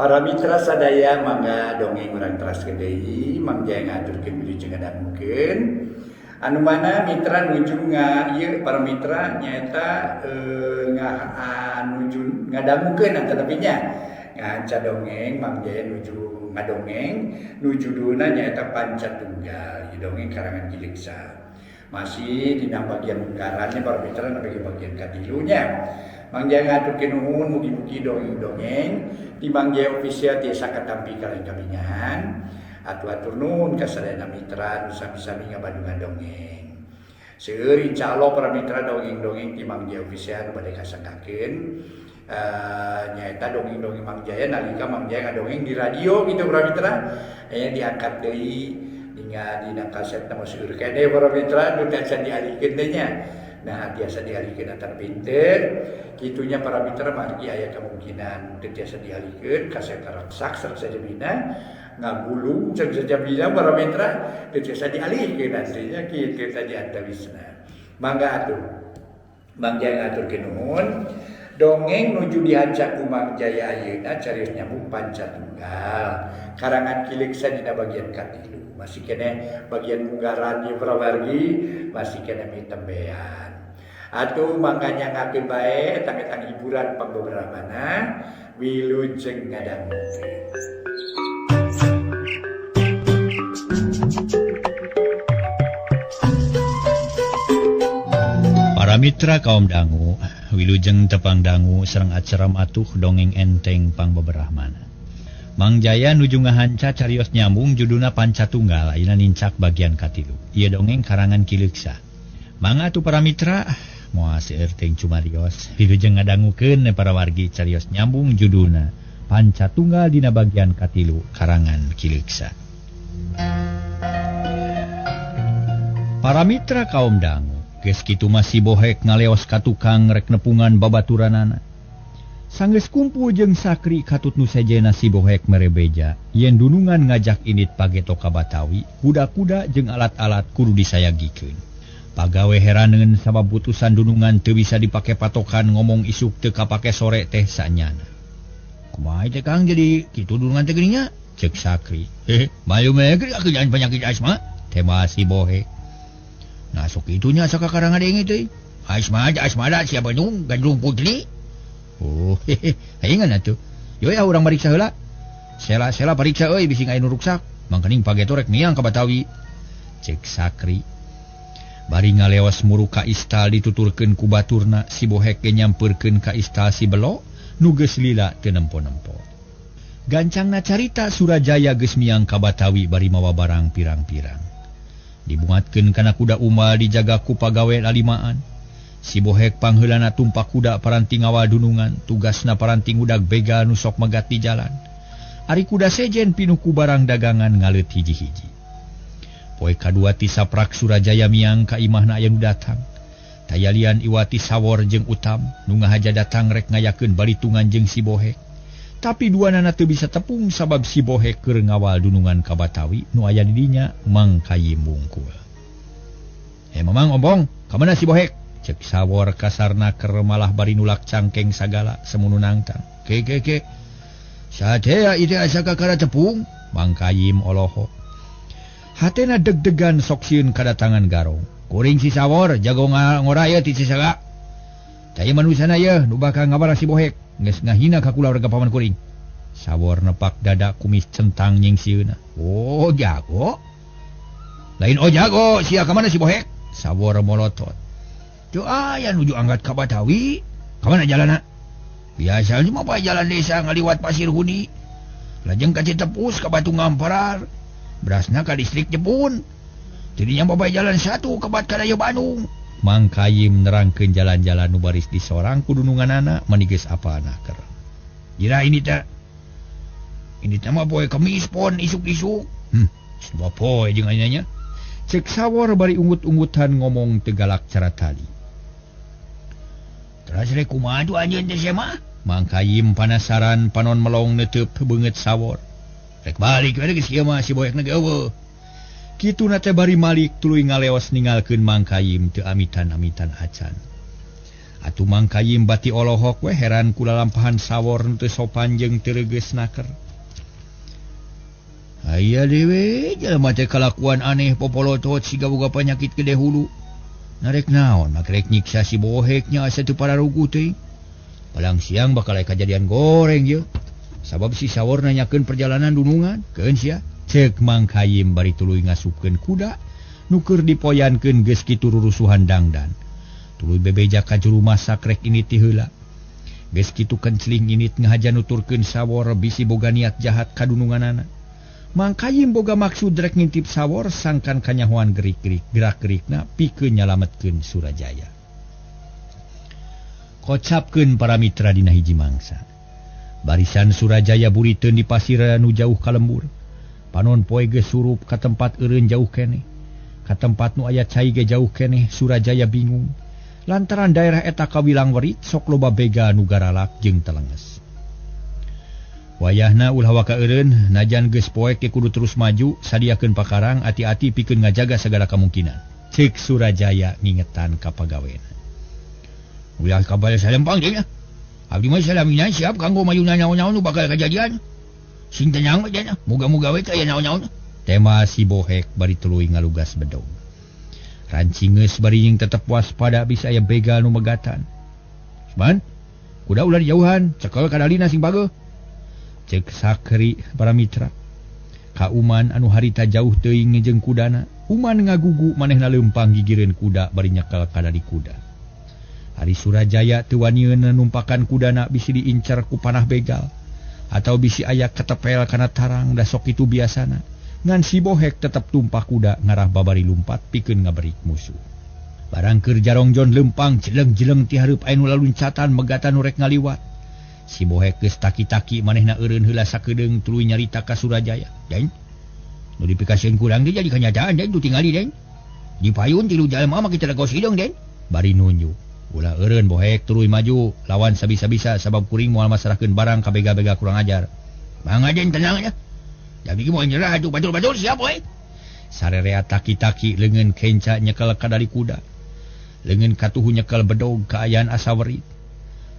Para mitra sadaya mangga dongeng urang teraskeun deui, Mang Jaya ngaturkeun wilujeng ngadangukeun. Anu mana mitra nuju nga ieu para mitra nyaeta nuju ngadangukeun antanapi nya. Ngahanca dongeng Mang Jaya nuju ngadongeng nu judulna nyaeta Panca Tunggal, ieu dongeng karangan Ki Leuksa. Masih dina bagian munggarannya para mitra nepi ka bagian katilunya. Mang Jaya ngaturkeun nuhun mugi-mugi dongeng-dongeng di Mang Jaya Official tiasa katampi kalayan kabingahan. Atuh-atur nuhun ka sadayana mitra nu sami-sami ngabandungan dongeng. Seueur insyaallah para mitra dongeng-dongeng di Mang Jaya Official nu bade kasanggakeun. Nyaeta dongeng-dongeng Mang Jaya nalika Mang Jaya ngadongeng di radio gitu para mitra. Aya diangkat deui hingga dina kasetna mah seueur keneh para mitra nu teu acan dialihkeun teh nya. Nah, tiasa dialihkeun antar pinter kitunya para mitra margi aya kemungkinan teu tiasa dialihkeun kaset raksak sareng sajabina ngagulung sareng sajabina para mitra teu tiasa dialihkeun artinya kitu tadi antawisna. Mangga atuh Mang Jaya ngaturkeun nuhun dongeng nuju dihanca ku Mang Jaya ayeuna carios nyambung Panca Tunggal karangan Ki Leuksa dina bagian katilu. Masih keneh bagian munggaran ieu para wargi masih keneh mitembean. Atuh mangga nyangakeun bae etang-etang hiburan pangbeberapana wilujeng ngadangukeun. Para mitra kaum dangu, wilujeng tepang dangu sareng acara matuh dongeng enteng pangbeberahmana. Mang Jaya nuju ngahanca carios nyambung judulna Panca Tunggal ayeuna nincak bagian katilu. Ieu dongeng karangan Ki Leuksa. Mangga atuh para mitra, moal seueur teuing cumarios wilujeng ngadangukeun para wargi carios nyambung judulna Panca Tunggal dina bagian katilu karangan Ki Leuksa. Para mitra kaum dangu, geus kitu mah si Bohek ngaleos ka tukang rek nepungan babaturanana. Sanggeus kumpul jeung Sakri katut nu sejena si Bohek mere beja yen dunungan ngajak init pageto ka Batawi, kuda-kuda jeung alat-alat kudu disayagikeun. Pagawe heraneun sabab putusan dunungan teu bisa dipake patokan ngomong isuk teu kapake sore teh sanyana. Kumaha teh Kang jadi kitu dunungan teh geuning nya? Ceuk Sakri. Mayu mah kerjaan penyakit asma tema si Bohek. Nah sok kitu nya sakakarang ngadenge teh. Asma asma da sia Bandung gandrung putri. Oh, hehe, hayangan atuh. Yo ya urang mariksa heula. Sela-sela pariksa euy bisi aya nu ruksak. Mangkening pageto rek miang ka Batawi. Ceuk Sakri. Bari ngaleos muru ka istal dituturkeun ku baturna, si Bohek ge nyampeurkeun ka istal si Belo nu geus lila teu nempo-nempo. Gancangna carita Surajaya geus miang ka Batawi bari mawa barang pirang-pirang. Dibungatkeun kana kuda umal dijaga ku pagawe lalimaan. Si Bohek pangheulana tumpak kuda paranti ngawal dunungan, tugasna paranti ngudag begal nu sok megat di jalan. Ari kuda sejen pinuh ku barang dagangan ngaleut hiji-hiji. Poe kadua ti saprak Surajaya miang ka imahna aya nu datang. Tayalian iwati Sawor jeung Utam nu ngahaja datang rek ngayakeun balitungan jeung si Bohek. Tapi duanana teu bisa tepung sabab si Bohek keur ngawal dunungan ka Batawi nu aya di dinya Mang Kayim wungkul. Mamang ombong, ka mana si Bohek? Cek Sawor kasarna keur malah bari nulak cangkeng sagala semunu nangtang. Ke ke ke. Satea ieu asa kakara tepung, Mang Kayim olohok. Hatena deg-degan sok sieun kadatangan garong. Kuring si Sawor jago ngora ieu ti Cisaga. Cai manusana ieu nu bakal ngabara si Bohek, geus ngahina ka kulawarga paman kuring. Sawor nepak dada kumis centang nyingsieuna. Oh jago. Lain oh jago, sia ka mana si Bohek? Sawor molotot. Teu aya nuju angkat ka Batawi. Ka mana jalanna? Biasanya mah bae jalan desa ngaliwat Pasir Huni. Lajeng ka Citepus ka Batu Ngamparar. Berasna ka distrik Jepun. Jadinya bae jalan satu ke Bat Kadayo Bandung. Mang Kayim nerangkeun jalan-jalan nu baris disorang ku dununganana mani geus apalna keur. Jira ini teh. Ini teh mah poe Kemis pon isuk-isuk. Sebab poe jeung anya nya. Cek Sawor bari ungut-ungutan ngomong tegalak cara tali. Terus rek kumaha tuh anjeun teh sia mah? Mang Kayim panasaran panon melong neuteub beungeut Sawor. Rek balik we geus kieu mah si Bohekna ge eueuh. Kituna teh bari malik tuluy ngaleos ninggalkeun Mang Kayim teu amitan-amitan acan. Atuh Mang Kayim bati olohok we heran ku lalampahan Sawor nu teu sopan jeung teu reugeus naker. Aya dewe jelema teh kalakuan aneh popolotot siga boga panyakit gede hulu. Narek naon makrek nyiksa si Bohek nya asa teu pararuguh teuing. Palang siang bakal aya kajadian goreng ye. Sabab si Sawor nanyakeun perjalanan dunungan, keun sia. Ceuk Mang Kayim bari tuluy ngasupkeun kuda nu keur dipoyankeun geus kitu rurusuhan dangdan. Tuluy bebeja ka juru masak rek ini ti heula. Geus kitu kencling init ngahaja nuturkeun Sawor bisi boga niat jahat ka dununganana. Mang Kayim boga maksud rek ngintip Sawor sangkan kanyahoan gerik-gerik gerak-gerikna pikeun nyalametkeun Surajaya. Kocapkeun para mitra dina hiji mangsa. Barisan Surajaya buriteun di pasir nu jauh ka lembur. Panon poe geus surup ka tempat eureun jauh keneh. Ka tempat nu aya cai ge jauh keneh. Surajaya bingung. Lantaran daerah eta kawilang werit sok loba bega nu garalak jeung telenges. Wayahna ulah waka eureun najan geus poek ge kudu terus maju sadiakeun pakarang ati-ati pikeun ngajaga sagala kamungkinan. Ceuk Surajaya ngingetan ka pagawena. Ulah kabal salempang deui. Abdi mah salamina siap kanggo mayuna naon-naon nu bakal kajadian. Sing tenang we cenah, moga-moga we teh aya naon-naon. Tema si Bohek bari tuluy ngalugas bedog. Rancingeus bari jeung tetep waspada bisa aya begal nu megatan. Cuman kuda ulah dijauhan, cekel kadalina sing bageuh. Ceuk Sakri para mitra. Ka Uman anu harita jauh teuing jeung kudana, Uman ngagugu manehna leumpang gigireun kuda bari nyekel kadali kuda. Ari Surajaya teu wanieun numpakan kudana bisi diincar ku panah begal atau bisi aya ketepel kana tarang da sok itu biasana. Ngan si Bohek tetep tumpah kuda ngarah babari lumpat pikeun ngaberik musuh. Barang keur jarongjon lempang jeleng-jeleng ti hareup aya nu laluncatan megatan nu rek ngaliwat. Si Bohek geus taki-taki manehna eureun heula sakedeung tuluy nyarita ka Surajaya. Den, nu dipikasieun kurang teh jadi kanyataan den, nu tingali den. Di payun tilu jalma mah kita legos hideung den. Bari nunjuk. Ulah eureun Bohek tuluy maju lawan sabisa-bisa sabab kuring moal masrahkeun barang ka bega-bega kurang ajar. Mangga den tenang aja. Jadi moal nyerah atuh batur-batur siap we. Sarerea taki-taki leungeun kenca nyekel kadali kuda. Leungeun katuhu nyekel bedog kaayaan asa werit.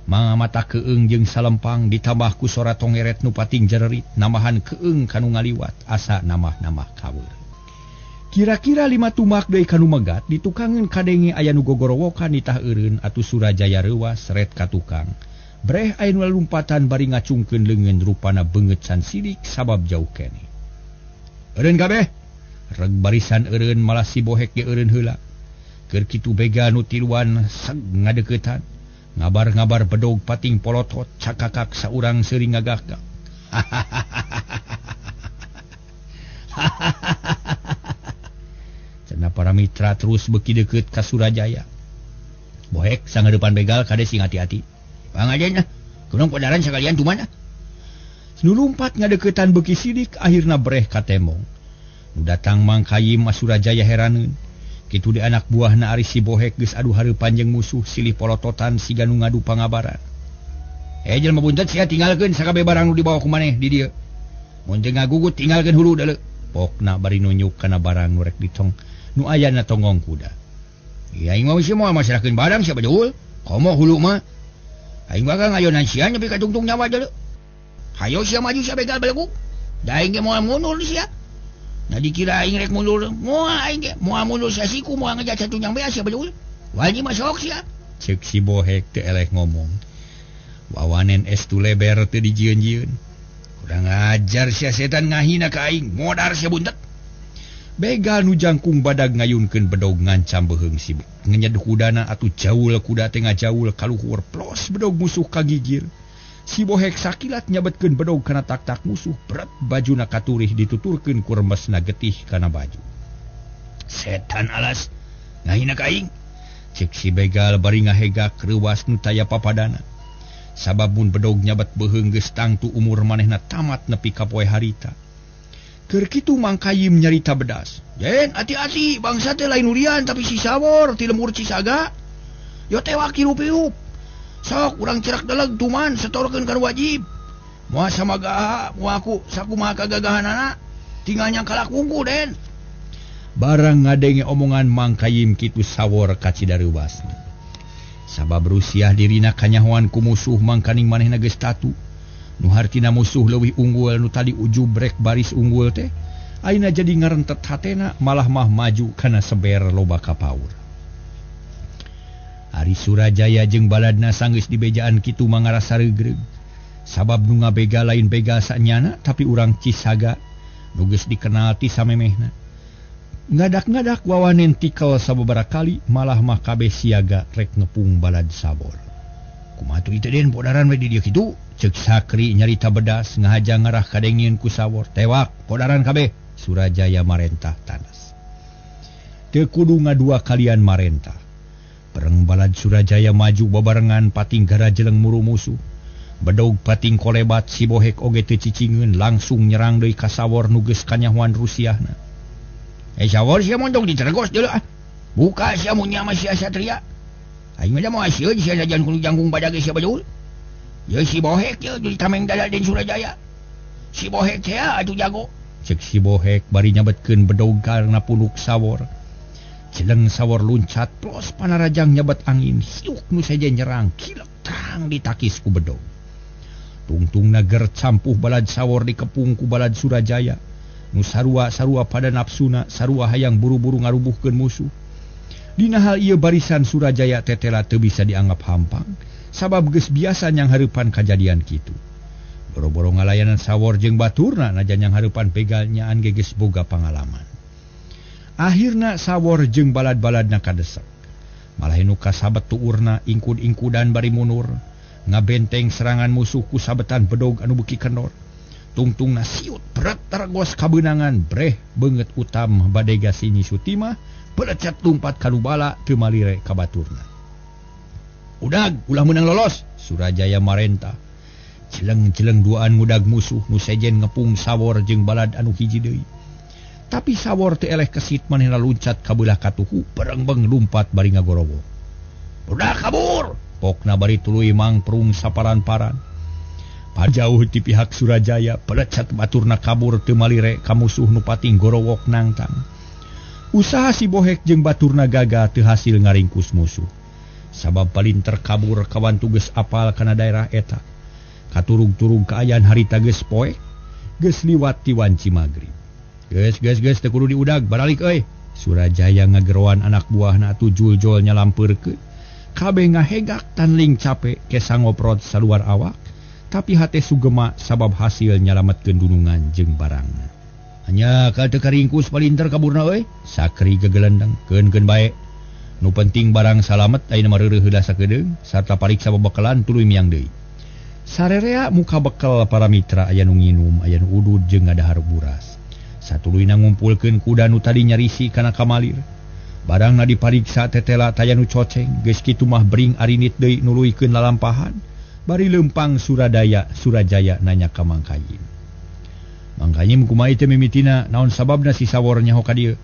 Mangga mata keung jeung salempang ditambah ku sora tongeret nu pating jererit nambahan keung kanu ngaliwat asa namah-namah kaweur. Kira-kira 5 tumak deui kanu megat ditukangeun kadenge aya nu gogorowokan nitah eureun atuh Surajaya reuwas ret ka tukang. Breh aya nu lalumpatan bari ngacungkeun leungeun rupana beungeut can sidik sabab jauh keneh. Eureun kabeh reg barisan eureun malah si Bohek ge eureun heula. Keur kitu bega nu tiluan seg ngadeuketan. Ngabar-ngabar bedog pating polotot cakakak saurang seuri ngagak-gak. Cenah para mitra terus beuki deukeut ka Surajaya. Bohek sangadepan begal kade sing hati-hati. Pangajen kunaon podaran sakalian tuman. Nu lumpat ngadeuketan beuki sidik akhirna breh ka temong. Nu datang Mang Kayim mah Surajaya heraneun. Kitu di anak buahna ari si Bohek geus adu hareupan jeung musuh silih polototan siga nu ngadu pangabaran. Jelema buntet sia tinggalkeun sakabeh barang nu dibawa ku maneh di dieu. Mun teu ngagugut tinggalkeun hulu deuleu. Pokna bari nunjuk kana barang nu rek ditong nu aya na tonggong kuda. Ieu aing mah moal masrahkeun barang sia bajul. Komo hulu mah. Aing bakal ngayonan sia nepi ka tungtung nyawa deuleu. Hayo sia maju sia begal beleguk. Da aing ge moal mundur sia. Nah dikira aing rek mundur, moal aing ge moal mundur sasiku moal ngejat satu nyang beas sia bajul. Wani mah sok sia. Ceuk si Bohek teu eleh ngomong. Wawanen estu leber teu dijieun-jieun. Kurang ajar sia setan ngahina ka aing, modar sia buntet. Begal nu jangkung badag ngayunkeun bedog ngancam beuheung si ngenyed kudana atuh jaul kuda teh ngajaul kaluhur plos bedog musuh kagigir. Si Bohek sakilat nyabetkeun bedog kana tak-tak musuh berat bajuna katurih dituturkeun ku remesna getih kana baju. Setan alas ngahina ka aing. Ceuk si begal bari ngahegak reuwas nu taya papadana. Sabab mun bedog nyabet beuheung geus tangtu umur manehna tamat nepi ka poe harita. Keur kitu Mang Kayim nyarita bedas. Jen, hati-hati, bangsa teh lain urian tapi si Sawor ti lembur Cisaga. Yo tewak hirup-hirup. Sok urang cerak deleg tuman setorkeun kan wajib. Moal sama gaha, moal aku sakumaha kagagahanana, tinggal nyangkalak wungku den. Barang ngadenge omongan Mang Kayim kitu Sawor kacidareuwasna. Sabab Rusiah dirina kanyahoan ku musuh mangkaning manehna geus tatu. Nu hartina musuh leuwih unggul nu tadi ujubrek baris unggul teh ayeuna jadi ngarentet hatena malah mah maju kana seber loba kapaur. Ari Surajaya jeung baladna sanggeus dibejaan kitu mangarasa regreg. Sabab nu ngabega lain begal sanyana tapi urang Cisaga nu geus dikenal ti samemehna. Ngadak-ngadak wawanen tikel sababaraha kali malah mah kabeh siaga rek ngepung balad Sawor. Kumaha tuh itu den podaran we di dieu kitu? Ceuk Sakri nyarita bedas ngahaja ngarah kadengin ku Sawor. Tewak podaran kabeh. Surajaya marentah tanas. Teu kudu ngadua kalian marentah. Pereng balad Surajaya maju babarengan pating garajeleng muru musuh. Bedog pating kolebat si Bohek oge teu cicingeun langsung nyerang deui ka Sawor nu geus kanyahoan Rusiahna. Sawor sia montong ditergos deuleu ah. Buka sia mun nya mah sia satria. Aing mah moal sieun sia najan kudu jangkung badag sia bajul. Ye si Bohek ye jadi tameng dada Den Surajaya. Si Bohek teh atuh jago. Ceuk si Bohek bari nyabetkeun bedog karena punuk Sawor. Jeleng Sawor luncat plos panarajang nyabet angin hiuk nu sejen nyerang kilek terang ditakis ku bedog. Tungtungna ger campuh balad Sawor dikepung ku balad Surajaya. Nu sarua-sarua pada nafsuna sarua hayang buru-buru ngarubuhkeun musuh. Dina hal ieu barisan Surajaya tetela teu bisa dianggap hampang sabab geus biasa nyang hareupan kajadian kitu. Boro-boro ngalayanan Sawor jeung baturna najan nyang hareupan begal nyaan ge geus boga pangalaman. Akhirna Sawor jeung balad-baladna kadesek. Malah nu kasabet tuurna ingkud-ingkudan bari munur, ngabenteng serangan musuh ku sabetan bedog anu beuki kendor. Tungtungna siut berat tergos kabeunangan breh beungeut utam badega si Nyi Sutimah pelecet lumpat ka nubala teu malire ka baturna. Udag ulah meunang lolos Surajaya marentah. Jeleng-jeleng duaan ngudag musuh nu sejen ngepung Sawor jeung balad anu hiji deui. Tapi Sawor teu eleh kesit manehna luncat ka beulah katuhu berengbeng lumpat bari ngagorowo. Udah kabur pokna bari tuluy mangprung saparan-paran. Pajauh ti pihak Surajaya pelecet baturna kabur teu malire ka musuh nu pating gorowok nangtang. Usaha si Bohek jeung baturna gagal teu hasil ngaringkus musuh. Sabab palinter kabur kawan tugas apal kana daerah eta. Katurug-turug kaayaan harita geus poek, geus liwat ti wanci magrib. Geus geus geus teu kudu diudag baralik euy. Surajaya ngageroan anak buahna atuh juljol nyalampeurkeun. Kabeh ngahegak tanling cape kesa ngoprot saluar awak. Tapi hate sugema sabab hasil nyalametkeun dunungan jeung barangna. Hanya ka teu karingkus palinter kaburna euy. Sakri gegelendeng keun-keun bae. Nu penting barang salamet ayeuna mah reureuh heula sakedeung sarta pariksa babekalan tuluy miang deui. Sarerea muka bekel para mitra aya nu nginum, aya nu udud jeung ngadahar buras. Satuluyna ngumpulkeun kuda nu tadi nyarisi kana kamalir. Barangna dipariksa tetela taya nu coceng, geus kitu mah bring arinit deui nuluykeun lalampahan. Bari lempang Suradaya Surajaya nanya ka Mang Kayim. Mang Kayim kumaha teh mimitina naon sababna si Sawor nyaho ka dieu?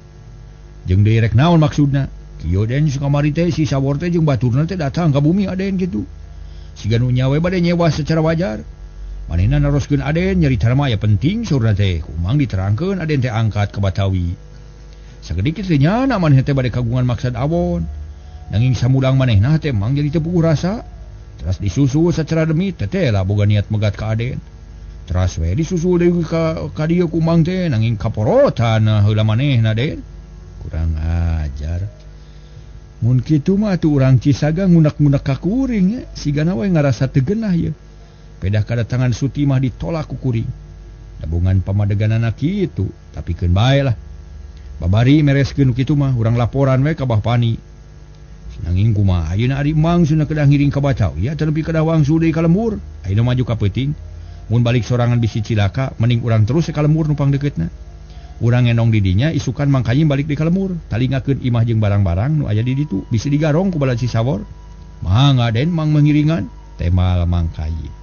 Jeung deui rek naon maksudna? Kieu den kamari teh si Sawor teh jeung baturna teh datang ka bumi aden kitu. Siga nu nyawe bade nyewa secara wajar. Manehna naroskeun aden nyarita mah aya penting saurna teh. Kumang diterangkeun aden teh angkat ka Batawi. Sagedik teh nyana manehna teh bade kagungan maksad awon. Nanging samulang manehna teh mang jadi teu puguh rasa. Teras disusul secara demi teteh lah boga niat megat ka aden. Teras we disusul deui ka dieu kumang teh nanging kaporotan heula manehna den. Kurang ajar. Mun kitu mah atuh urang Cisaga ngunak-ngunak ka kuring nya, sigana we ngarasa teu geunah ye. Pedah kadatangan Sutimah ditolak ku kuring. Dabungan pamadeganana kitu, tapi keun bae lah. Babari mereskeun kitu mah urang laporan we ka Bah Pani. Nanging kumaha ayeuna ari Mang sunah kedah ngiring ka Batawi ya tepi kedah wangsul deui ka lembur. Ayeuna maju ka peuting. Mun balik sorangan bisi cilaka mending urang terus ka lembur nu pangdeukeutna. Urang ngendong di dinya isukan Mang Kayim balik di ka lembur. Talingakeun imah jeung barang-barang nu aya di ditu bisi digarong ku balad si Sawor. Mangga den Mang mengiringan temal Mang Kayim.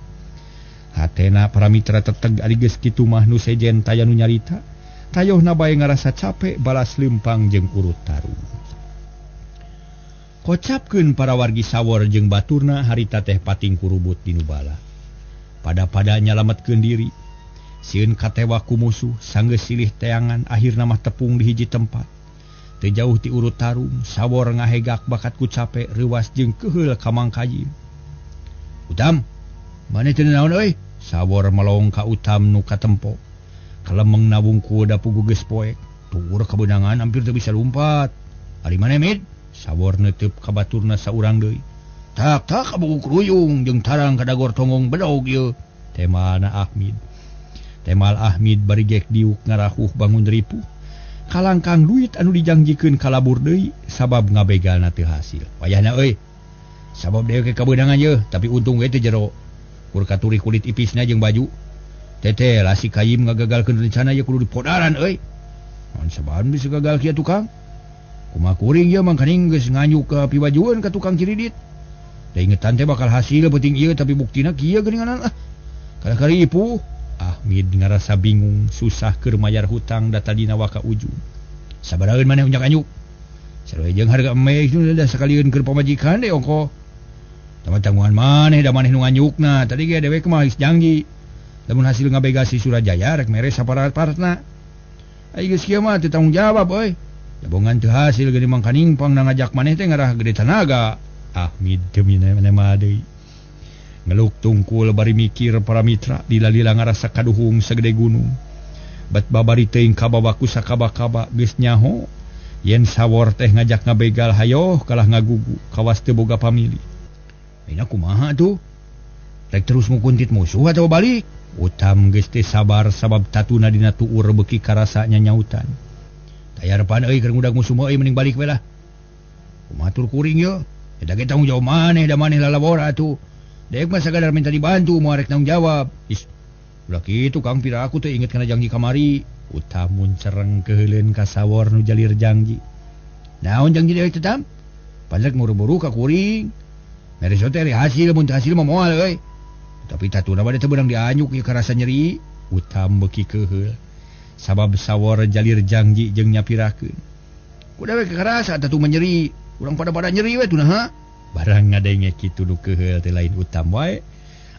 Hatena para mitra teteg ari geus kitu mah nu sejen taya nu nyarita. Tayohna bae ngarasa capek balas lempang jeung urut tarung. Kocapkeun para wargi Sawor jeung baturna harita teh pating kurubut di nubala. Pada-pada nyalametkeun diri. Sieun katewa ku musuh sanggeus silih teangan akhirna mah tepung di hiji tempat. Teu jauh ti urut tarung sawor ngahegak bakat ku capek reuwas jeung keheul ka Mang Kayim. Utam, maneh teu naon euy? Sawor melong ka Utam nu katempo. Kalemeng nawungku da pugu geus poek. Tuur kabeunangan hampir teu bisa lumpat. Ari maneh Mid? Sawor neuteub ka baturna saurang deui. Tak tak kabuku kruyung jeung tarang kadagor tonggong bedog ieu. Temalna Ahmid. Temal Ahmid bari gek diuk ngarahuh bangun ripuh. Kalangkang duit anu dijangjikeun kalabur deui sabab ngabegalna teu hasil. Wayahna euy. Sabab deui ke kabeunangan yeuh, tapi untung we teu jero. Kur katuri kulit ipisna jeung baju. Tete lah si Kayim ngagagalkeun rencana ieu kudu dipodaran euy. Naon sabab bisa gagal kieu tukang? Kumaha kuring ieu mangkaning geus nganyuk ka piwajueun ka tukang ciridit. Da ingetan teh bakal hasil penting ieu tapi buktina kieu geuninganan ah. Kala-kali ipuh. Ahmid ngarasa bingung susah keur mayar hutang da tadina waka ujung. Sabaraheun maneh unjak-anjuk. Sarua jeung harga emes nu da sakalieun keur pamajikan deui ongkoh. Tama tanggungan maneh da maneh nu nganyukna. Tadi ge dewek mah geus janji. Lamun hasil ngabega si Surajaya rek mere saparapartna. Ai geus kieu mah teu tanggung jawab euy. Jabongan teu hasil geuning mangkaning pang ngajak maneh teh ngarah gede tanaga. Ahmid teu minema deui. Ngeluk tungkul bari mikir para mitra lila-lila ngarasa kaduhung segede gunung. Bat babari teuing kababaku sakaba-kaba geus nyaho yen sawor teh ngajak ngabegal hayoh kalah ngagugu kawas teu boga pamili. Ayeuna kumaha tuh? Rek terus ngukuntit musuh atawa balik? Utam geus teu sabar sabab tatuna dina tuur beuki karasa nyanyautan. Tayarepan euy keur ngudag musuh mah euy mending balik we lah. Kumaha tur kuring ye? Eta ge tanggung jawab maneh da maneh lalabora atuh. Dek mah sakadar minta dibantu mau arek tanggung jawab. Is, ulah kitu Kang pira aku teh inget kana janji kamari. Utamun cereng keuheuleun ka sawor nu jalir janji. Naon janji dewek teh tam? Padahal nguru-buru ka kuring. Mere sote ari hasil mun teu hasil mah moal euy. Tapi tatuna bade teu beunang dianyuk ieu karasa nyeri. Utam beuki keuheul. Sabab sawor jalir janji jeung nyapirakeun. Ku dewek karasa tatu mah nyeri. Urang pada-pada nyeri we tuh ha. Barang ngadenge kitu nu keuheul teh lain Utam wae.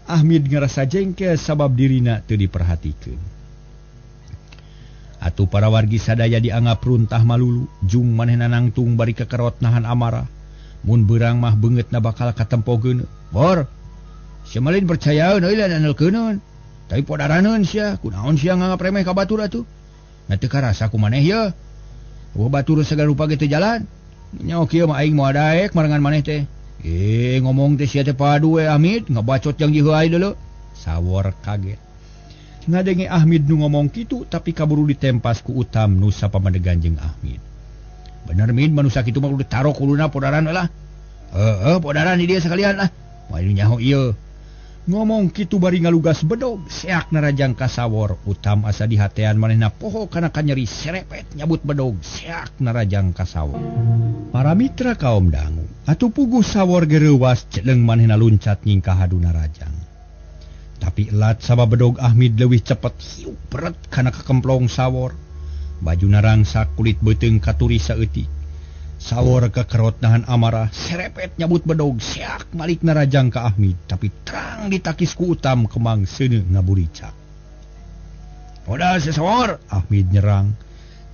Ahmid ngarasa jengkel sabab dirina teu diperhatikeun. Atuh para wargi sadaya dianggap runtah malulu, jung manehna nangtung bari kekerot nahan amarah. Mun beurang mah beungeutna bakal katempo geuneuh. Bor, sia mah lain percayaeun euy lain andalkeuneun. Tapi podaraneun sia, kunaon sia nganggap remeh ka batur atuh. Na teu karasa ku maneh ye. Eueuh batur sagala rupa ge teu jalan. Nya kieu mah aing moal daek marengan maneh teh. Ngomong teh sia teh padu we Ahmid, ngabacot janji heuay deuleu. Sawor kaget. Ngadenge Ahmid nu ngomong kitu tapi kaburu ditempas ku Utam nu sapamadegan jeung Ahmid. Bener Mid, manusia kitu mah kudu ditarok kuluna podaran we lah. Heueuh, podaran di dieu sakalian lah. Moal nyaho ieu. Ngomong kitu bari ngalugas bedog, seak narajang ka sawor. Utam asa dihatean manehna poho kana kanyeri serepet nyabut bedog, seak narajang ka sawor. Para mitra kaum dangu, atuh puguh sawor gereuwas celeng manehna luncat nyingkah haduna rajang. Tapi elat sabab bedog Ahmid leuwih cepet hiup beret kana kakemplong sawor. Bajuna rangsak kulit beuteung katuri saeutik. Sawor kekerot nahan amarah, serepet nyabut bedog, seak malik narajang ka Ahmid, tapi terang ditakis ku Utam kemang seuneu ngaburicak. Modal sesawor, Ahmid nyerang.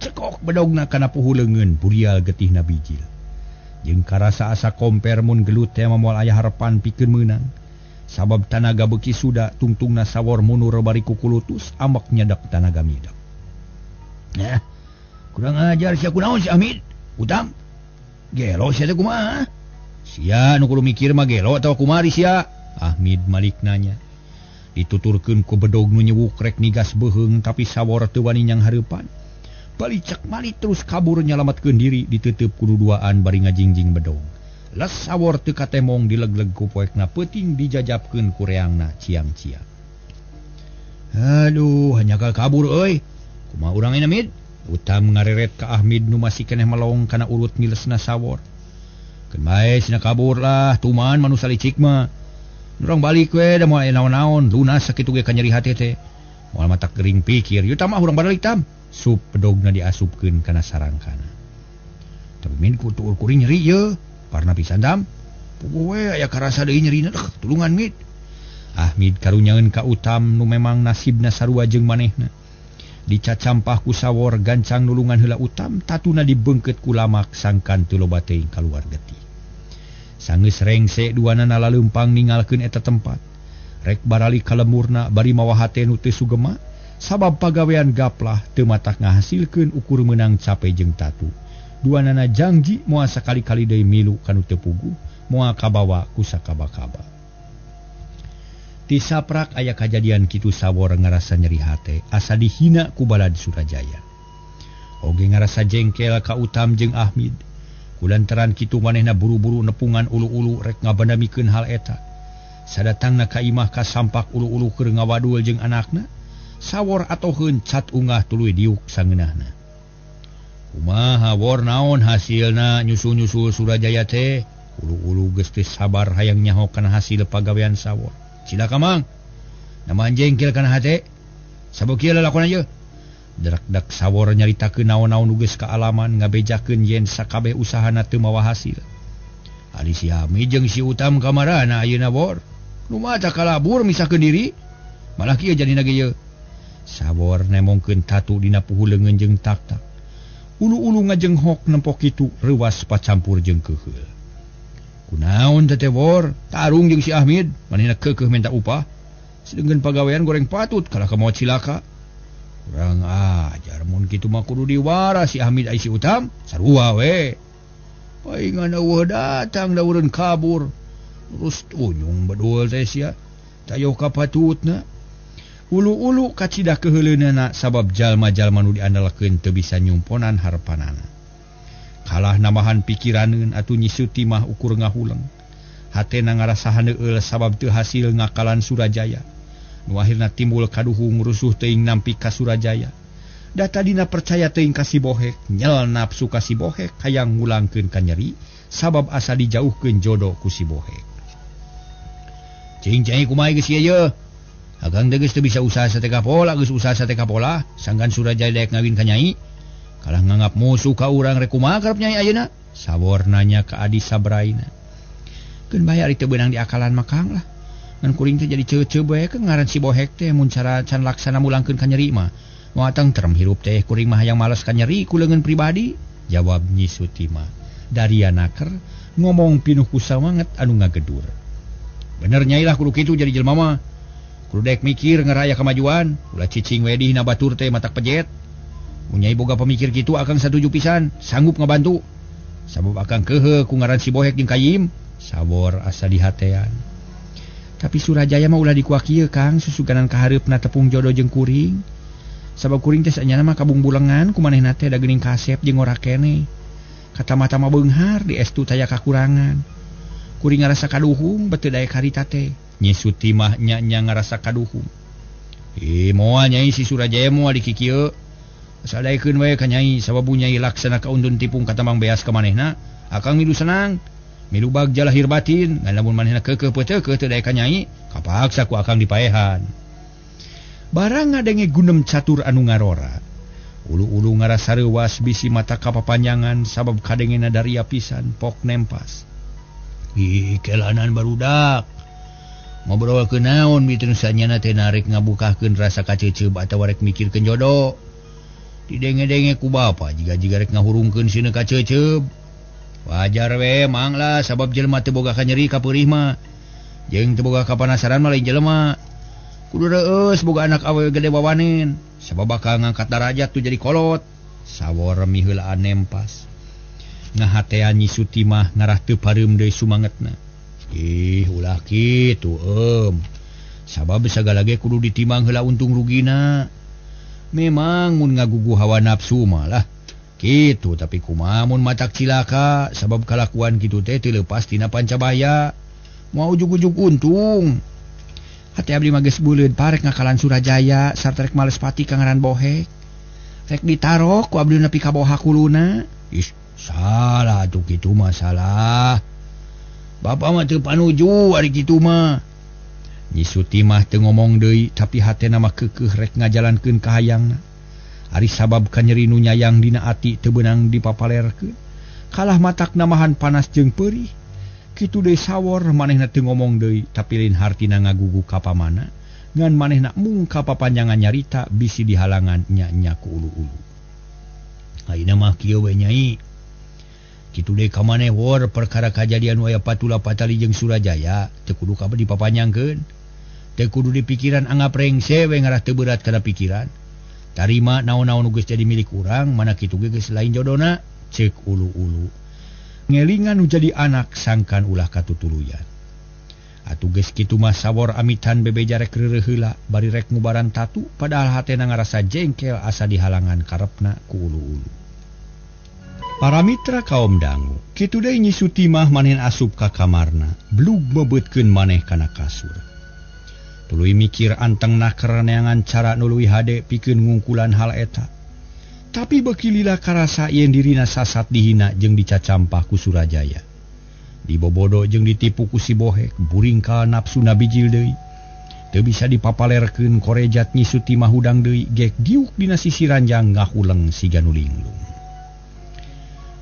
Cekok bedogna kana puhu leungeun, burial getihna bijil. Jeung karasa asa komper mun gelut teh moal aya harepan pikeun meunang. Sabab tanaga beuki suda tungtungna sawor munur bari kukulutus ambek nyedak tanaga midak. Nah, kurang ajar sia kunaon si Ahmid? Utam. Gelo sia teh kumaha? Sia nu kudu mikir mah gelo atawa kumari sia? Ahmid malik nanya. Dituturkeun ku bedog nu nyewuk rek nigas beuheung tapi sawor teu wani nyang hareupan. Balicak mali terus kabur nyalamatkeun diri diteuteub ku duduaan bari ngajingjing bedog. Les sawor teu katemong dilegleg ku poekna peuting dijajabkeun ku reangna ciang-ciang. Aduh, hanyakal kabur euy. Kumaha urang ayeuna Mid? Utam ngareret ka Ahmid nu masih keneh melong kana urut ngilesna sawor. Keun bae sina kabur lah, tuman manusa licik mah. Urang balik we da moal aya naon-naon, lunas sakitu ge kanyeri hate teh. Moal matak gering pikir, yeuh tam ah urang balik tam. Sup bedogna diasupkeun kana sarangkana. Tapi min ku tuur kuring nyeri ye, parna pisan tam. Puguh we aya karasa deui nyerina, tulungan Mid. Ahmid karunyaeun ka Utam nu memang nasibna sarua jeung manehna. Dicacampah ku Sawor gancang nulungan heula Utam tatuna dibeungkeut ku lamak sangkan teu loba teuing kaluar getih. Sanggeus rengse duanana laleumpang ninggalkeun eta tempat. Rek barali ka lemurna bari mawa hate nu teu sugema sabab pagawean gaplah teu matak ngahasilkeun ukur meunang cape jeung tatu. Duanana jangji moal sakali-kali deui milu kanu teu puguh, moal kabawa ku sakaba-kaba. Ti saprak aya kajadian kitu Sawor ngarasa nyeri hate asa dihina ku balad Surajaya. Oge ngarasa jengkel ka Utam jeung Ahmid. Kulantaran kitu manehna buru-buru nepungan ulu-ulu rek ngabandamikeun hal eta. Sadatangna ka imah kasampak ulu-ulu keur ngawadul jeung anakna, Sawor atoheun cat ungah tuluy diuk sangeunahna. Kumaha Wor naon hasilna nyusul-nyusul Surajaya teh? Ulu-ulu geus teu sabar hayang nyaho kana hasil pagawean Sawor. Cilaka Mang, namahan jengkel kana hate. Sabab kieu lalakon ieu. Drakdak Sawor nyaritakeun naon-naon nu geus kaalaman ngabejakeun yen sakabeh usahana teu mawa hasil. Ari si Ami jeung si Utam kamarana ayeuna Wor? Nu maca kalabur misahkeun diri, malah kieu jadina ge ieu. Sawor nemongkeun tatu dina puhu leungeun jeung tak-tak. Ulu-ulu ngajenghok nempok kitu reuwas pacampur jeung keuheul. Kunaon teh Wor? Tarung jeung si Ahmid, manehna keukeuh minta upah. Sedengkeun pagawean goreng patut kalah ka mawa cilaka. Kurang ajar mun kitu mah kudu diwara si Ahmid ai si Utam, sarua we. Paingan eueuh datang daureun kabur. Terus unyung bedul teh sia. Tayoh ka patutna. Ulu-ulu kacida keuheuleunana sabab jalma-jalma nu diandalkeun teu bisa nyumponan harepanana. Kalah nambahan pikiraneun atuh Nyi Suti mah ukur ngahuleng. Hatena ngarasa haneueul sabab teu hasil ngakalan Surajaya. Nu akhirna timbul kaduhung rusuh teuing nampi ka Surajaya. Da tadina percaya teuing ka si Bohek, nyel nafsu ka si Bohek hayang ngulangkeun ka nyeri sabab asa dijauhkeun jodoh ku si Bohek. Cing cai kumaha geus ieu? Agang teh geus teu bisa usaha sateka pola, geus usaha sateka pola, sangkan Surajaya daek ngawin ka nyai. Kalah nganggap musuh ka urang rek kumaha karep nyai ayeuna? Sawor nanya ka Adi Sabraina. Keun bae ari teu beunang diakalan mah Kang lah. Ngan kuring teh jadi ceuceu bae ke ngaran si Bohek teh mun cara can laksana mulangkeun ka nyeri mah. Moal tengtrem hirup teh kuring mah hayang males ka nyeri ku leungeun pribadi, jawab Nyi Suti mah. Daria naker ngomong pinuh ku samanget anu ngagedur. Bener nyai lah kudu kitu jadi jelema mah. Kudu daek mikir ngaraya kemajuan, ulah cicing we dihina batur teh matak pejet. Mun nyai boga pamikir kitu akang satuju pisan, sanggup ngabantu. Sabab akang keuheuh ku ngaran si Bohek jeung Kayim, Sawor asa dihatean. Tapi Surajaya mah ulah dikuak ieu Kang, susuganan kahareupna tepung jodoh jeung kuring. Sabab kuring teh sanyana mah kabung-bulengan ku manehna teh da geuning kasep jeung ora keneh. Kata-mata mah beunghar di estu taya kakurangan. Kuring ngarasa kaduhung beuteung daek harita teh. Nyi Suti mah nya-nya ngarasa kaduhung. Moal nyai si Surajaya moal dikikieu. Asal daekeun we ka nyai sabab nyai laksana kauntun tipung ka tambang beas ka manehna, akang milu senang. Milu bagja lahir batin, ngan lamun manehna keukeuh peuteukeuh teu daek ka nyai, kapaksa ku akang dipaehan. Barang ngadenge gunem catur anu ngarora. Ulu-ulu ngarasa reuwas bisi mata kapapanjangan sabab kadengena daria pisan pok nempas. Ih, kelanan barudak. Ngobrol ke naon miteun sanyana teh narek ngabukahkeun rasa kaceuceub atawa rek mikirkeun jodoh. Didenge-denge ku bapa jiga-jiga rek ngahurungkeun sieun kaceuceub. Wajar we mang lah sabab jelema teu boga kanyeri ka peurih mah. Jeung teu boga kapanasaran mah lain jelema. Kudu reueus boga anak awewe gede wawanen sabab bakal ngangkat darajat tuh jadi kolot. Sawor miheulaan nempas. Ngahatean Nyi Suti mah ngarah teu pareum deui sumangetna. Ih, ulah kitu em. Sabab sagala ge kudu ditimbang heula untung rugina. Memang mun ngagugu hawa nafsu mah lah kitu, tapi kumaha mun matak cilaka sabab kalakuan kitu teh teu leupas tina pancabaya. Moal ujug-ujug untung. Hate abdi mah geus beuleud parek ngakalan Surajaya sarta rek males pati ka ngaran Bohek. Rek ditarok ku abdi nepi ka boha kuluna. Ih, salah atuh kitu mah salah. Bapa mah teu panuju ari kitu mah. Nyi Suti mah teu ngomong deui tapi hatena mah keukeuh rek ngajalankeun kahayangna. Ari sabab kanyeri nu nyayang dina ati teu beunang dipapalerkeun. Kalah matak namahan panas jeung peurih. Kitu deui Sawor manehna teu ngomong deui tapi lain hartina ngagugu ka pamana Ngan manehna mungka papanjangan nyarita bisi dihalangan nya-nya ku ulu-ulu. Ayeuna mah kieu we Nyai. Kitu deui ka maneh wor perkara kajadian waya patula patali jeung Surajaya teu kudu kabeh dipapanjangkeun. Teu kudu dipikiran anggap rengse we ngarah teu berat kana pikiran. Tarima naon-naon nu geus jadi milik urang mana kitu ge geus lain jodona ceuk ulu-ulu. Ngelingan nu jadi anak sangkan ulah katutuluyan. Atuh geus kitu mah sawor amitan bebeja rek reureuh heula bari rek ngubaran tatu padahal hatena ngarasa jengkel asa dihalangan karepna ku ulu-ulu. Para mitra kaum dangu, kitu deui Nyi Sutimah manehna asup ka kamarna, blug mebeutkeun maneh kana kasur. Tuluy mikir anteng naker neangan cara nu leuwih hade pikeun ngungkulan hal eta. Tapi beuki lila karasa yen dirina sasat dihina jeung dicacampah ku Surajaya. Dibobodo jeung ditipu ku si Bohek, buringkal nafsuna bijil deui. Teu bisa dipapalerkeun korejat Nyi Sutimah hudang deui gek diuk dina sisi ranjang ngahuleng siga nu linglung.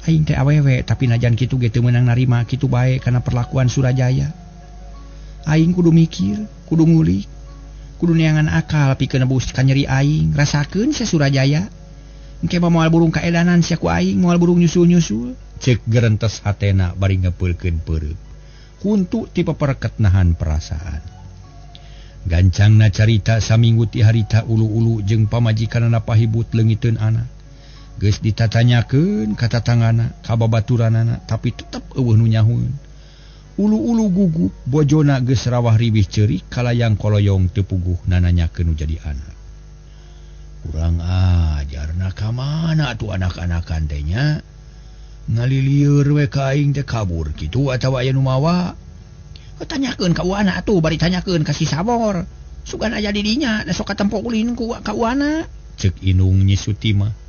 Aing teh awewe tapi najan kitu ge teu meunang narima kitu bae kana perlakuan Surajaya. Aing kudu mikir, kudu ngulik, kudu neangan akal pikeun nebus ka nyeri aing, rasakeun sia Surajaya. Engke mah moal burung kaedanan sia ku aing, moal burung nyusul-nyusul. Ceuk gerentes hatena bari ngepeulkeun peureup. Huntu ti papereket nahan perasaan. Gancangna carita saminggu ti harita ulu-ulu jeung pamajikanana pahibut leungiteun anak. Geus ditatanyakeun ka tatangana, ka babaturanana, tapi tetep eueuh nu nyahueun. Ulu-ulu gugup bojona geus rawah riwih ceurik kalayang koloyong teu puguh nananyakeun nu jadi anak. Kurang ajarna ka mana atuh anak-anakan teh nya? Ngalilieur we ka aing teh kabur kitu atawa aya nu mawa? Tanyakeun ka uana atuh bari tanyakeun ka si Sabor. Sugan aya di dinya da sok katempo ulin ku ka uana. Ceuk indung Nyi Sutimah.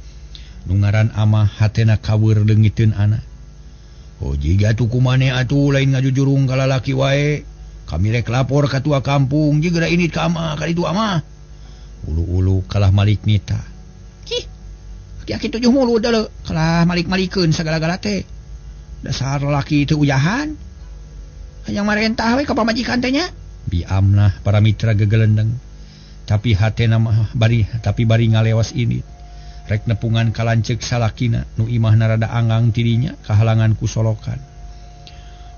Nu ngaran amah hatena kaweur leungiteun anak. Oh jiga tuh kumane atuh lain ngajujurung ka lalaki wae. Kami rek lapor ka tua kampung jiga ini ka amah ka ditu amah. Ulu-ulu kalah malik nita. Ih. Aki-aki tujuh mulu deuleu kalah malik-malikeun sagala-gala teh. Dasar lalaki teu uyahan. Hayang marentah we ka pamajikan teh nya. Biamnah para mitra gegelendeng. Tapi hatena mah bari tapi bari ngalewas ini. Rek nepungan kalanceuk salakina nu imahna rada anggang tidinya kahalangan ku solokan.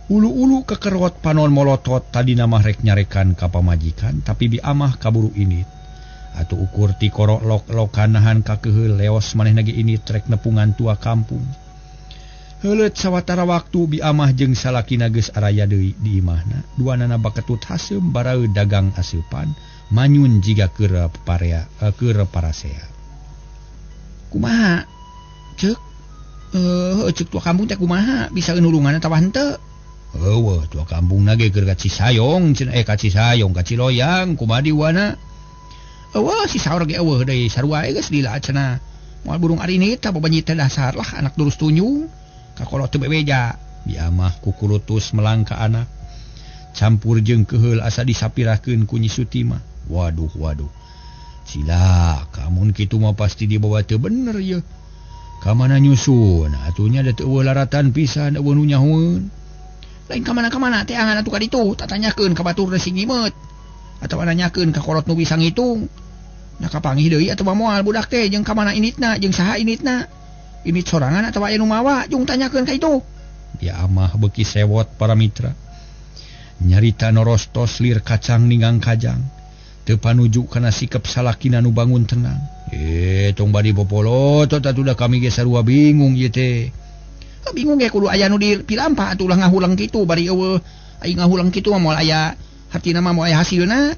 Ulu-ulu kekerot panon molotot tadina mah rek nyarekan ka pamajikan tapi biamah kaburu init. Atuh ukur ti korok lok-lokan nahan kakeheul leos manehna ge init rek nepungan tua kampung. Heuleut sawatara waktu biamah jeung salakina geus araya deui di imahna. Duanana baketut haseum baraeud dagang aseupan manyun jiga keur parea keur parasea. Kumaha ceuk ceuk tua kampung teh kumaha bisa nulungan atawa henteu? Heueuh tua kampungna ge keur ka Cisayong cenah ka Cisayong ka Ciloyang kumaha diwana? Eueuh si saur ge eueuh deui sarua geus lila cenah. Moal burung ari teh babanyi teh dasar lah anak durus tunjung ka kolot teu bebeja. Biamah kukulutus melang ka anak campur jeung keheul asa disapirakeun ku Nyi Sutimah. Waduh waduh. Cilaka mun kitu mah pasti dibawa teu bener ye. Ka mana nyusun atuh nya da teu eueuh laratan pisan eueuh nu nyahueun. Lain ka mana-kamana teh angan atuh ka ditu tatanyakeun ka batur teh sing ngimeut atawa nanyakeun ka kolot nu bisa ngitung. Nah kapanggih deui atuh moal budak teh jeung ka mana initna jeung saha initna. Init sorangan atawa aya nu mawa jeung tanyakeun ka itu. Ya amah beuki sewot para mitra. Nyarita norostos lir kacang ninggang kajang. Teu panuju kana sikap salakina nu bangun tenang. Tong badi popolotot atuh da kami ge sarua bingung ieu teh. Bingung ge kudu aya nu dipilampa atuh ulah ngahulang kitu bari eueuh aing ngahulang kitu mah moal aya hartina mah moal aya hasilna.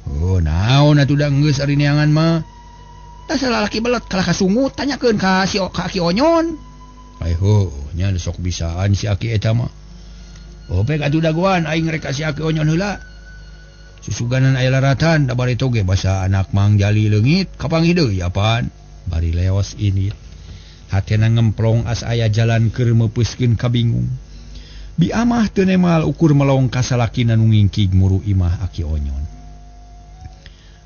Oh naon atuh da geus ari neangan mah. Dasar lalaki belet kalah kasungut tanyakeun ka si ka Aki Onyon. Ai heuh nya sok bisaan si Aki eta mah. Opek atuh dagoan aing rek ka si Aki Onyon heula. Susuganan aya laratan da bari toge basa anak Mang Jali leungit kapanggih deui apaan. Bari leos ini. Hatena ngemplong as aya jalan keur meupeuskeun kabingung. Biamah teu nemal ukur melong ka salakina nu ngingkig muru imah Aki Onyon.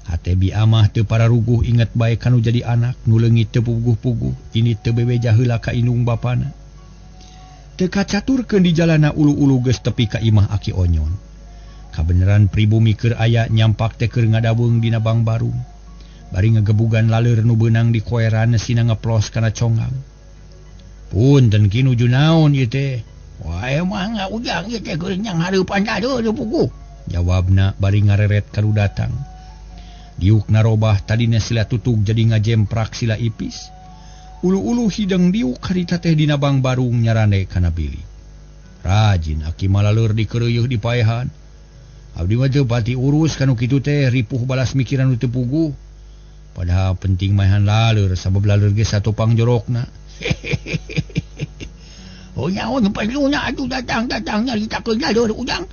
Hate biamah teu pararuguh inget bae kanu jadi anak nu leungit teu puguh-puguh ini teu bebeja heula ka indung bapana. Teu kacaturkeun di jalana ulu-ulu geus tepi ka imah Aki Onyon. Kabeneran pribumi keur aya nyampak teh keur ngadaweung dina Bangbarung. Bari ngegebugan laleur nu beunang di koeran sina ngeplos kana conggang. Punten ki nuju naon ieu teh? Wae mah ujang ieu teh keur nyang hareupan laleur puguh. Jawabna bari ngareret ka nu datang. Diuk narobah tadina sila tutug jadi ngajemprak sila ipis. Ulu-ulu hideng diuk harita teh dina Bangbarung nyarande kana bilik. Rajin aki malaleur dikeureuyeung di paehan. Abdi mah teu pati urus kanu kitu teh ripuh balas mikiran nu teu puguh. Padahal penting maehan laleur sabab laleur ge satopang jorokna. Oh nyaon perluna atuh datang-datang nyaritakeun laleur ujang.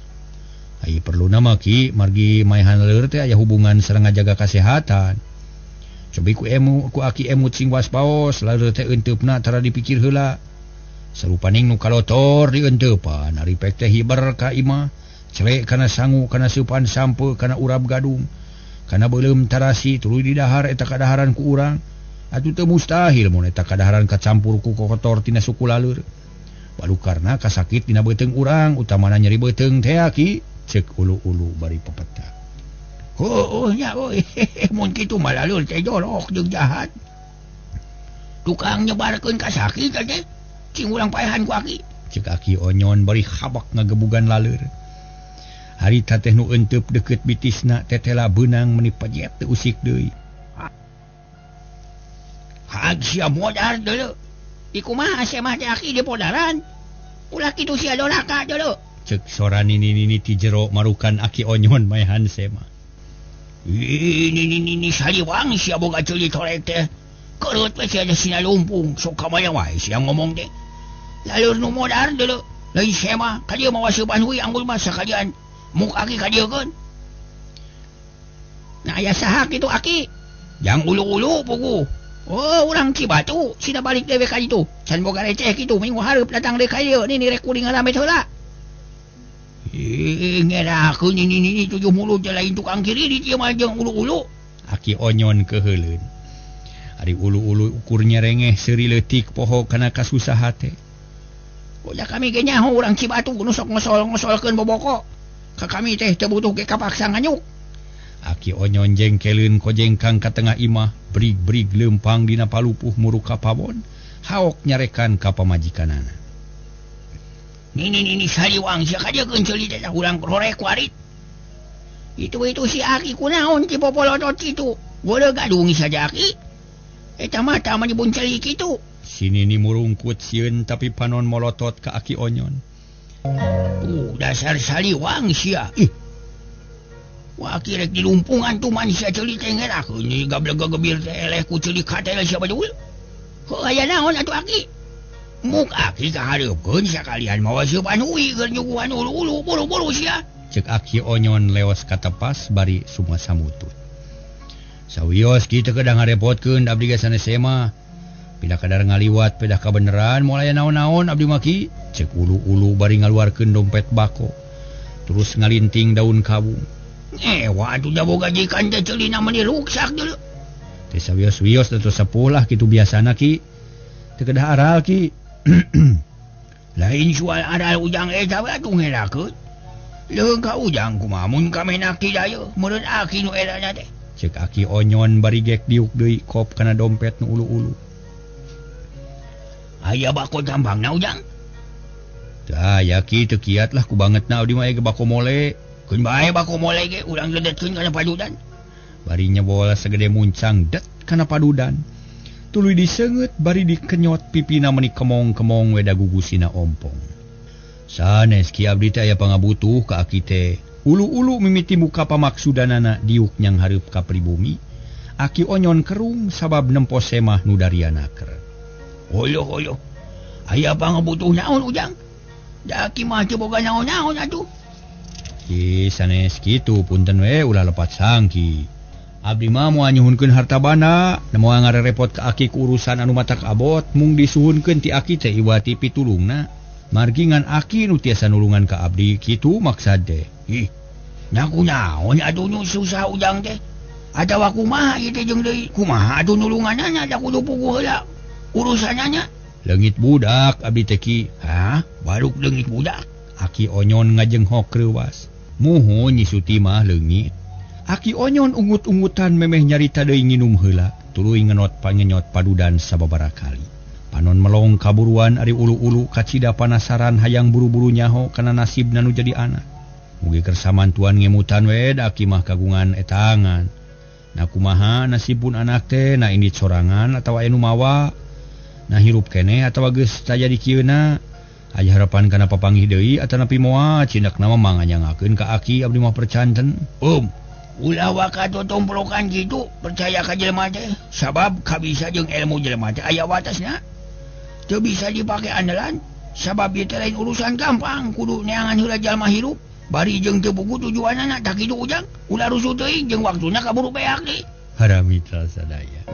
Ai perluna mah ki margi maehan laleur teh aya hubungan sareng ngajaga kasehatan. Cobi ku emu ku aki emut sing waspaos laleur teh eunteupna tara dipikir heula. Sarupaning nu kalotor dienteupan ari pek teh hiber ka imah. Celek kana sangu kana seupan sampe kana urap gadung kana beuleum tarasi tuluy didahar eta kadaharan ku urang. Atuh teu mustahil mun eta kadaharan kacampur ku kotor tina suku laleur. Balukarna kasakit dina beuteung urang utamana nyeri beuteung teh ki cek ulu-ulu bari pepeta. Heueuh nya euy mun kitu mah laleur teh jorok jeung jahat. Tukang nyebarkeun kasakit teh cing urang paehan ku aki. Cek aki Onyon bari habak ngagebugan laleur. Harita teh nu euteup deukeut bitisna tetela beunang meuni pejet teu usik deui. Hag sia modar deuleu. Di kumaha sia mah teh aki di podaran. Ulah kitu sia doraka deuleu. Cek sora nini-nini ti jero marukan aki Onyon maehan sema. Ih nini-nini saliwang sia boga ceuli torek teh. Kereut we sia sina lumpung sok ka mana wae sia ngomong teh. Laleur nu modar deuleu. Lain sema ka dieu mawa seuban huy anggul mah sakalian. Muk aki ka dieu keun. Nah aya saha kitu aki? Jang ulu-ulu puguh. Oh urang Cibatu sina balik dewe ka ditu. Can boga receh kitu minggu hareup datang deui ka dieu nini rek kuring ngalamet heula. Ih ngerakeun nini-nini tujuh mulut teh lain tukang kiri di dieu mah jeung ulu-ulu. Aki Onyon keuheuleun. Ari ulu-ulu ukur nyerengeh seuri leutik poho kana kasusaha teh. Udah kami ge nyaho urang Cibatu nu sok ngosol-ngosolkeun boboko. Ka kami teh teu butuh ge kapaksa nganyuk. Aki Onyon jengkeleun kojengkang ka tengah imah, brig-brig leumpang dina palupuh muruk ka pawon, haok nyarekan ka pamajikanana. Nini-nini saliwang sia ka dieu ceuli teh urang roreh ku arit. Itu si aki kunaon ti popolotot kitu. Goleug gadung saja aki. Eta mah tah mah dibunceli kitu. Si nini murungkut sieun tapi panon molotot ka aki Onyon. Dasar saliwang sia. Ih. Wah aki rek dilumpungan tuman sia ceuli teh ngerakeun ni gableg-gagebir teh eleh ku ceuli katel sia badul. Heuh aya naon atuh aki? Muk aki kahareupkeun sakalian mawa seupan huy keur nyuguhan ulu-ulu buru-buru sia. Cek aki Onyon leos katepas bari sumasamutut. Sawios kitu kedah ngarepotkeun abdi ge sanes mah. Pindah kadar ngaliwat pedah kabeneran moal aya naon-naon abdi mah ki. Cek ulu-ulu bari ngaluarkeun dompet bako. Terus ngalinting daun kawung. Wah atuh da boga jikan teh ceulina meni ruksak deuleu. Teh sawios-wios teh sepuh lah kitu biasana ki. Teu kedah aral ki. Lain soal aral ujang eta we atuh ngerakeun. Leuh ka ujang kumaha mun kamenak ti daya meureun aki nu erana teh. Cek aki Onyon bari gek diuk deui kop kana dompet nu ulu-ulu. Aya bako tambangna ujang. Tah ya ki teu kiat lah ku bangetna abdi mah aya bako mole. Keun bae bako mole ge urang ledetkeun kana padudan. Bari nyebol sagede muncang det kana padudan. Tuluy diseungeut bari dikenyot pipina meuni kemong-kemong we dagugusina ompong. Sanes ki abdi teh aya pangabutuh ka aki teh. Ulu-ulu mimiti muka pamaksudanana diuk nyang hareup ka pribumi. Aki Onyon kerung sabab nempo semah nu darianaker. Oloh-oloh. Aya pangabutuh naon ujang? Da aki mah teu boga naon-naon atuh. Ki sanes kitu punten we ulah lepat sangki. Abdi mah moal nyuhunkeun harta banda, moal ngarerepot ka aki ku urusan anu matak abot, mung disuhunkeun ti aki teh iwati pitulungna. Margi ngan aki nu tiasa nulungan ka abdi kitu maksad teh. Ih, nya kunaon atuh nu susah ujang teh? Atawa kumaha ieu teh jeung deui? Kumaha atuh nulunganana da kudu puguh heula urusanana? Leungit budak abdi teh ki. Hah? Baruk leungit budak? Aki Onyon ngajenghok reuwas. Muhun Nyi Suti mah leungit. Aki Onyon ungut-ungutan memeh nyarita deui nginum heula, tuluy ngenot pangenyot padudan sababaraha kali. Panon melong kaburuan ari ulu-ulu kacida panasaran hayang buru-buru nyaho kana nasibna nu jadi anak. Mugi kersa mantuan ngemutan we da aki mah kagungan etangan. Na kumaha nasibun anak teh na indit sorangan atawa anu mawa. Nah hirup keneh atawa geus tajadi kieuna. Aya harapan kana papanggih deui atanapi moal cindak nama manganyangakeun ka aki abdi mah percanten. Ulah waka totomplokan kitu percaya ka jelema teh sabab kabisa jeung ilmu jelema teh aya watasna. Teu bisa dipake andalan sabab ieu teh lain urusan gampang kudu neangan heula jalma hirup bari jeung teu buku tujuanana tah kitu ujang ulah rusuh teuing jeung waktuna kaburu beak deui. Para mitra sadaya.